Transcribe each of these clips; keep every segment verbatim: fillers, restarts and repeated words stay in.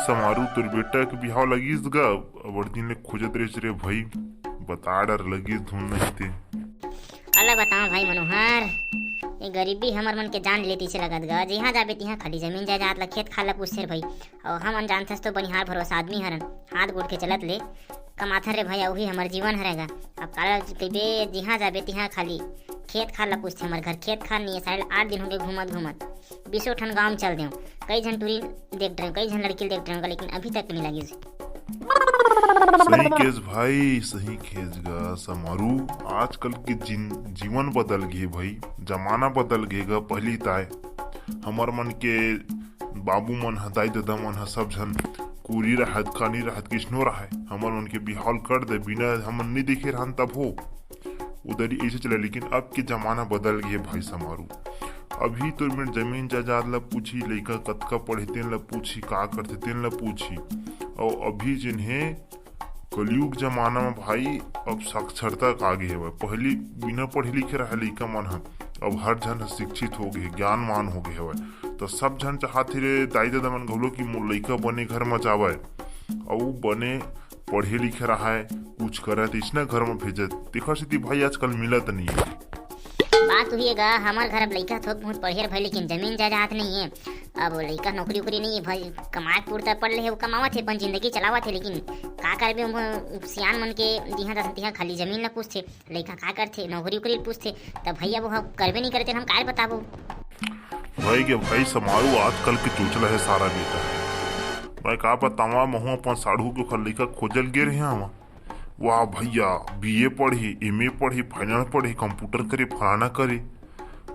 समारू, तोर बेटा के बिहाव लगिस गा, अबड़ दिन ले खोजत रहिस रे भई, बता डर लगिस धुन नहीं ते। अलग बताओ भाई मनोहर, ये गरीबी हमर मन के जान लेती से लगत गा। जिहाँ जाबे तिहाँ खाली जमीन जायदाद ला, खेत खार ला पूछथे रे भाई। अउ हमन जानथस तो बनिहार भरोसा आदमी हरन, हाथ गोड़ के चलत ले कमाथन रे भाई, अउही हमर जीवन हरे गा। अब काला कहिबे, जिहाँ जाबे तिहाँ खाली खेत खार ला पूछथे। हमर घर खेत खार नहीं है, साले आठ दिन होगे घूमत घूमत बीसों ठन गांव में चल देव। कई झन टूरी देख डरेव, कई झन लड़की देख डरेव, लेकिन अभी तक नहीं लगिस। सही केस भाई, सही केस गा समारू। आजकल के जिन-, जीवन बदल गे भाई, जमाना बदल गे गा। पहली ताय हमर मन के बाबू मन ह, दाई ददा मन ह, सब झन कुरी रहत, कानी रहत, किसनो रहय। हमर मन के बिहाव कर दे, बिना हमन नहीं देखे रहन तब हो। उधर ही ऐसे चले, लेकिन अब के जमाना बदल गे भाई समारू। अभी तो मेर जमीन जायदाद ला पूछी, लइका कतका पढ़े तेन ला पूछी, का करथे तेन ला पूछी। अउ अभी जिन्हें कलयुग जमाना में भाई, अब साक्षरता आ गे हवय। पहली बिना पढ़े लिखे रहे लइका मन ह, अब हर झन ह शिक्षित हो गे, ज्ञानवान हो गे हवय। तो सब झन चाहत हे रे दाई ददा मन घलो कि मोर लइका बने घर में जावय, अउ बने पढ़े लिखे रहय, कुछ करय, त इसने घर में भेजत। तेखर सेती भाई आजकल मिलत नहीं है। बात उही हे गा, हमर घर अब लइका थोक बहुत पढ़े भाई, लेकिन जमीन जायदाद नहीं है। अब लइका नौकरी उकरी नहीं है भाई, कमाए के पुरता पढ़ ले है, वो कमावत है, अपन जिंदगी चलावत है, लेकिन का करबे, वो सियान मन के जिहाँ दस तिहाँ खाली जमीन ला पूछथे, लइका का करथे, नौकरी उकरी पूछथे, तब भैया वो हम करबे नहीं करे, तेन हम काय बताबो। भाई के भाई समारू आजकल के चोचला है सारा बेटा। मैं का बतावा, महू अपन साढ़ू के ओखर लइका खोजल गे रहे हवा। वाह भैया, बीए पढ़ी, एमए पढ़ी, फाइनल पढ़ी, कंप्यूटर करे, फलाना करे।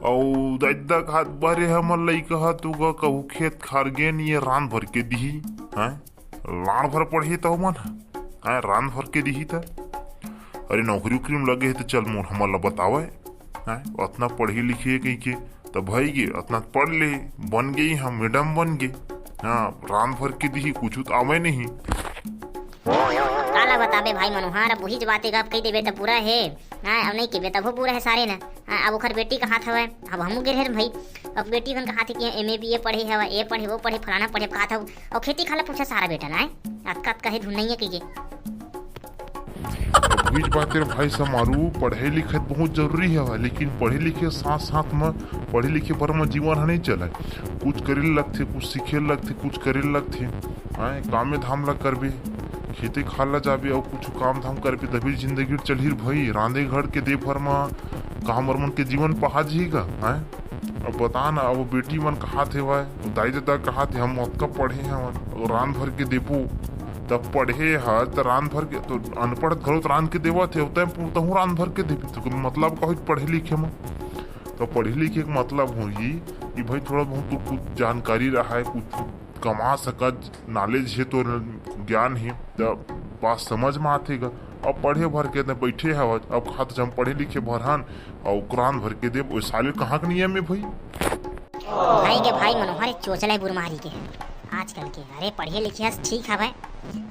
अउ दादा कहा, "बरे हमर लइका ह तो गा कहू खेत खार गे नहीं है, रांध भर के दिही, हैं? लाड़ भर पढ़ी त मन, हैं? रांध भर के दिही त? अरे नौकरी उकरी में लगे है तो चल मोर हमर ला बतावे, हैं? अतना पढ़ी लिखी है कहीं के, त भाई गे अतना पढ़ ले, बन गई हम मैडम बन गे, हाँ, रांध भर के दिही, कुछ तो आवे नहीं।" काला बताबे भाई मनोहर, अब उहीच बात एक आप कही देबे त पूरा है, हाँ, अब नहीं केबे तभो पूरा है सारे ना। हाँ, अब ओखर बेटी कहात हवय, अब हमू गे रहेन भाई, अब बेटी मन कहात हे कि एमए बीए पढ़े हवय, ये पढ़े, वो पढ़े, फलाना पढ़े, कहात हव, अउ खेती खाला पूछा सारा बेटा ना, अतका, अतका हे धुन नहीं है कहिके। अब बीच बात रे भाई समारू, पढ़े लिखे त बहुत जरूरी हवय, लेकिन पढ़े लिखे साथ साथ में पढ़े लिखे भर में जीवन ह नहीं चलय। कुछ करे ल लगथे, कुछ सीखे ल लगथे, कुछ करे ल लगथे। हाँ, कामे धाम ला करबे, खेते खार ला जाबे अउ कुछ काम धाम करबे, तभी जिंदगी चलही भाई। रांधे घर के दे भर में का हमर मन के जीवन पहा जही गा, हाँ? अब बता ना, अब बेटी मन कहात हेवय, दाई ददा कहात हे, "हम ओतका पढ़े हवन, अउ रांध भर के देबो।" तब पढ़े ह, त रांध भर के, तो अनपढ़ घलो त रांध के देवत हे, तैं पु-, तहूँ रांध भर के देबे, तो मतलब का होई पढ़े लिखे म? तो पढ़े लिखे के मतलब होही कि भाई थोड़ा बहुत तो कुछ जानकारी रहा है, कुछ कमा सकत, knowledge हे, तोर ज्ञान हे, त बात समझ म आथे गा। अब पढ़े भर के त बइठे हवत, अब खात जम पढ़े लिखे भर हन, अउ रांध भर के देब, ओ साले कहाँ के नियम हे भाई? भाई के भाई मनोहर चोचला हे बुरमारी के, आजकल के। अरे पढ़े लिखे हस ठीक हवय,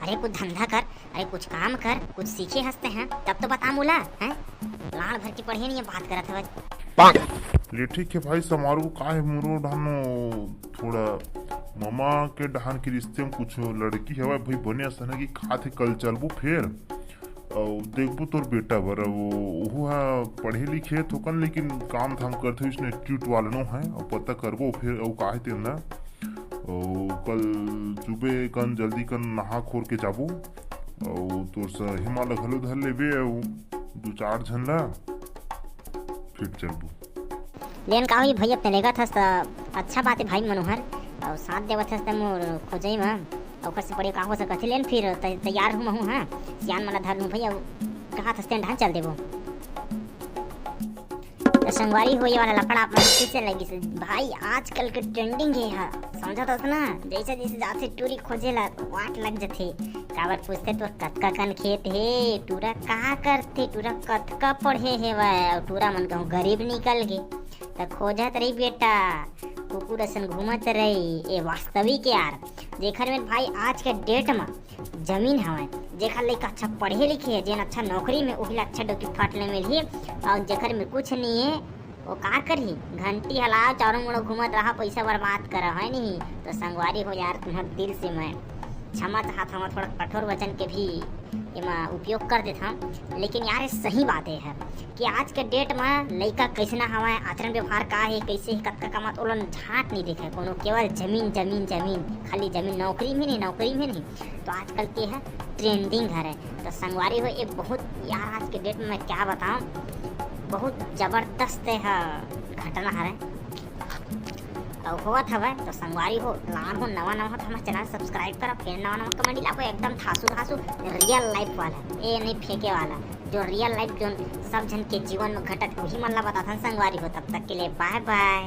अरे कुछ धंधा कर, अरे कुछ काम कर, कुछ सीखे हस तैं, हैं? तब तो बता मोला, हैं? लाड़ भर के पढ़े नहीं है, बात करत हवय। ले ठीक है भाई, समारू का है मोरो डहान थोड़ा ममा के डहान के रिश्ते में कुछ लड़की हवय भाई, बने असन कि खात हे, कल चलबो फेर। अउ देखबो तोर बेटा बर, वो, ओहू ह पढ़े लिखे थोकन, लेकिन काम धाम करथे, उसने ट्यूट वाला नो है, अउ पता करबो फेर, अउ का है तेन ला। अउ कल सुबह कन जल्दी कन नहा खोर के जाबो, अउ तोर स-, हेमा ला घलो धर लेबे, अउ दू चार झन ला, फिर चलबो। लेन का होही भई, अब तैं लेगत हस त अच्छा बात हे भाई मनोहर, अउ साथ देवत हस त मोर खोजई म ओकर से बड़े का हो सकत हे। लेन फिर तै-, तैयार हूँ महूँ, हाँ, सियान मन ला धर लूँ भई, अउ कहात हस तेन ढान चल देबो। त संगवारी हो, ये वाला लफड़ा आप मन कइसे लगिस भाई? आजकल के trending हे हा, समझत हस ना, जैसे जैसे जाथे टूरी खोजे ला वाट लग जथे। काबर पूछथे, तोर कतका कन खेत हे, टूरा का करथे, टूरा कतका पढ़े हेवय, अउ टूरा मन कहूँ गरीब निकल गे। त खोजत रही बेटा, कुकुर असन घूमत रही। ए वास्तविक यार, जेखर में भाई आज के date म जमीन हवय, जेखर लइका अच्छा पढ़े लिखे हे, जेन अच्छा नौकरी में, उही ला अच्छा डोकी फाट ले मिलही, अउ जेखर में कुछ नहीं हे, वो का करही? घंटी हलाओ, चारों मुड़ा घूमत रहा, पैसा बर्बाद करा, है नहीं? तो संगवारी हो यार, तुम्हार दिल से मैं क्षमा चाहत हवं, थोड़ा कठोर वचन के भी एमा उपयोग कर देथंव, लेकिन यार, ये सही बात ये है कि आज के डेट म लइका कइसना हवय, आचरण व्यवहार का हे, कइसे हे, कतका कमात, ओला झांट नहीं देखे कोनो, केवल जमीन, जमीन, जमीन, खाली जमीन, नौकरी में नहीं, नौकरी में नहीं। तो आजकल के है ट्रेंडिंग हरे। तो संगवारी हो, एक बहुत यार, आज के डेट में मैं क्या बताऊं, बहुत जबरदस्त है घटना हरे। अउ होवत हवय। तो संगवारी हो, लान हो, नवा नवा हो तो हमर चैनल सब्सक्राइब करा, फिर नवा नवा कमेडी लाबो एकदम धासु धासु, रियल लाइफ वाला, ये नहीं फेंके वाला, जो रियल लाइफ जो सब झन के जीवन में घटत, वही मन ला बताथन संगवारी हो। तब तक के लिए बाय बाय।